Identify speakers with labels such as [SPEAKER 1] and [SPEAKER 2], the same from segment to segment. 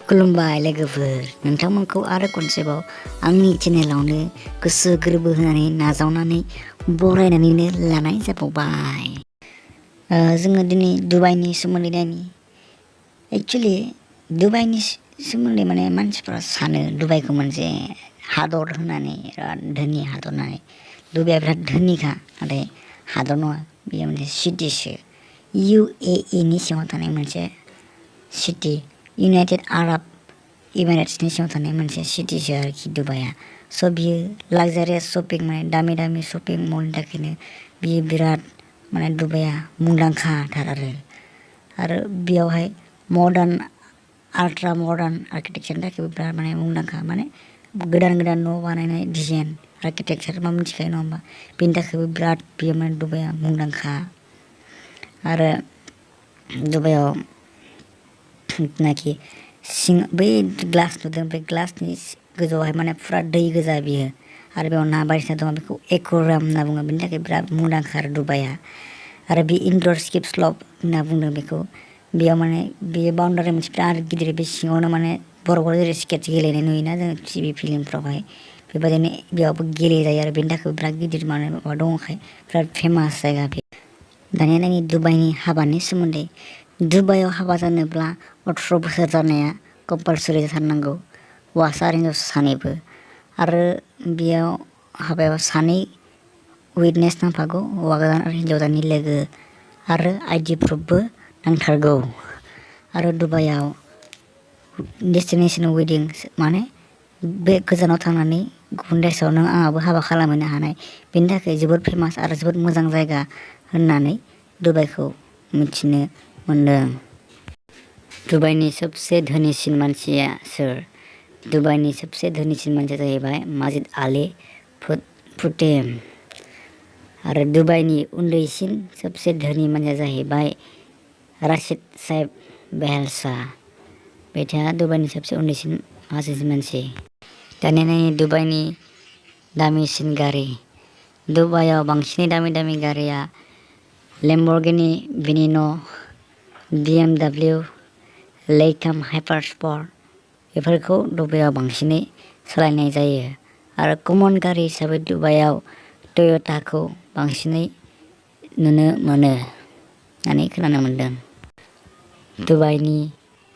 [SPEAKER 1] खुलुमबाय लोगोफोर, नोंथांमोनखौ आरो खनसेबाव आंनि चेनेलावनो गोसो गोरबो होनानै नाजावनानै बरायनानैनो लानाय जाबावबाय। जोङो दिनै दुबाइनि सोमोन्दै नायनि। एक्चुअलि दुबाइनि सोमोन्दै माने मानसिफ्रा सानो दुबाइखौ मोनसे हादर होननानै, बिराद धोनि हादर होननानै। दुबाइया बिराद धोनिखा, नाथाय हादर नङा, बेयो मोनसे सिटिसो। UAE नि सिङाव थानाय मोनसे सिटि, इउनाइटेड आरब इमिरेट्सनि सिङाव थानाय मोनसे सिटिसो आरोखि दुबाइया। स' बियो लाक्जारियास शपिं, माने दामि दामि शपिं मलनि थाखायनो बियो बिराद माने दुबाइया मुंदांखाथार आरो बेयावहाय मडार्न, आल्ट्रा मडार्न आर्किटेक्चारनि थाखायबो बिराद माने मुंदांखा। माने गोदान गोदान न' बानायनाय डिजाइन आर्किटेक्चार मा मिथिखायो नङा होमबा, बेनि थाखायबो बिराद बियो माने दुबाइया मुंदांखा। आरो दुबाइयाव नाखि बै ग्लास नुदों, बे ग्लासनि गोजौआवहाय माने फुरा दै गोजा बियो, आरो बेयाव ना बायदिसिना दङ, बेखौ एकोरियाम होनना बुङो। बेनि थाखाय बिराद मुंदांखा आरो दुबाइया। आरो बे इनडोर स्किप स्लप होनना बुंदों बेखौ, बेयाव माने बेयो बाउन्डारि मोनसे बिराद गिदिर, बे सिङावनो माने बरफआव जेरै स्केट्स गेलेनाय नुयोना जों टिभि फिल्मफ्रावहाय, बेबायदिनो बेयावबो गेलेजायो आरो बेनि थाखाय बिराद गिदिर माने माबा दङखाय बिराद फेमास जायगा बे। दानिया नायनि दुबाइनि हाबानि सोमोन्दै। दुबाइयाव हाबा जानोब्ला 18 बोसोर जानाया कम्पालसरि जाथारनांगौ, हौवासा आरो हिन्जावसा सानैबो। आरो बेयाव हाबायाव सानै उइटनेस नांफागौ, हौवा गोदान आरो हिन्जाव गोदाननि लोगो, आरो ID प्रुफबो नांथारगौ। आरो दुबाइयाव डेस्टिनेसन वेडिं, माने बे गोजानाव थांनानै गुबुन देशआव नों आंहाबो हाबा खालामहैनो हानाय, बेनि थाखाय जोबोद फेमास आरो जोबोद मोजां जायगा होननानै दुबाइखौ मिथिनो मोनदों। दुबाइनि सबसे धोनिसिन मानसिया सोर? दुबाइनि सबसे धोनिसिन मानसिया जाहैबाय माजिद आली फुटेह। आरो दुबाइनि उन्दैसिन सबसे धोनि मानसिया जाहैबाय राशिद साइब बेहेलशाह। बिथाङा दुबाइनि सबसे उन्दैसिन मानसि। दानिया नायनि दुबाइनि दामिसिन गारि। दुबाइयाव बांसिनै दामि दामि गारिया लेम्बरगिनी भेनिनो, BMW, लैथाम हाइपारस्प'र्ट, बेफोरखौ दुबाइयाव बांसिनै सालायनाय जायो। आरो कमन गारि हिसाबै दुबाइयाव टय'टाखौ बांसिनै नुनो मोनो होननानै खोनानो मोनदों। दुबाइनि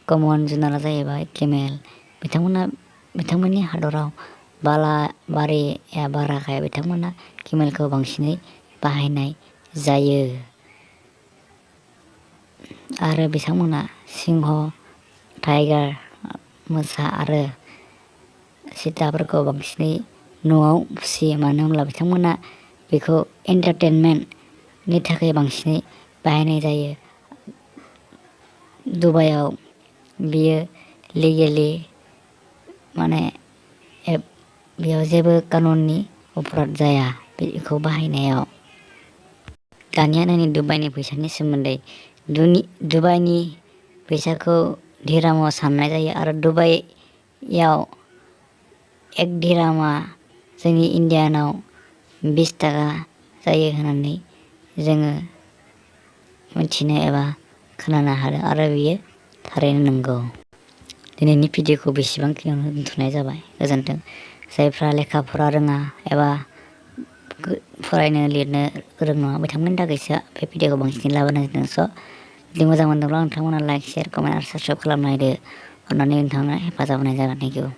[SPEAKER 1] कमन जुनारा जाहैबाय केमेल। बिथांमोननि हादराव बालाबारिया बाराखाय बिथांमोना केमेलखौ बांसिनै बाहायनाय जायो। आरो बिथांमोना सिंह, टाइगार, मोसा आरो चीताफोरखौ बांसिनै न'आव फिसियो, मानो होनब्ला बिथांमोना बेखौ एन्टारटेनमेन्टनि थाखाय बांसिनै बाहायनाय जायो। दुबाइयाव बियो लिगेलि, माने बेयाव जेबो कानुननि अपराध जाया बेखौ बाहायनायाव। दानिया नायनि दुबाइनि फैसानि सोमोन्दै। दुबाइनि फैसाखौ दिरामाव साननाय जायो, आरो दुबाइयाव 1 दिरामा जोंनि इण्डियानाव 20 थाखा जायो होननानै जोङो मिथिनो एबा खोनानो हादों, आरो बेयो थारैनो नंगौ। दिनैनि भिडिअखौ बेसेबांखिनियावनो दोनथ'नाय जाबाय। गोजोन्थों। जायफ्रा लेखा फरा रोङा एबा फरायनो लिरनो गोरों नङा, बिथांमोननि थाखायसो बे भिडिअखौ बांसिनै लाबोनाय जादों। स' जुदि मोजां मोनदोंब्ला नोंथांमोना लाइक, शेयार, कमेन्ट आरो साबस्क्राइब खालामना होदो। अननानै नोंथांनो हेफाजाब होनाय जागोन। Thank you.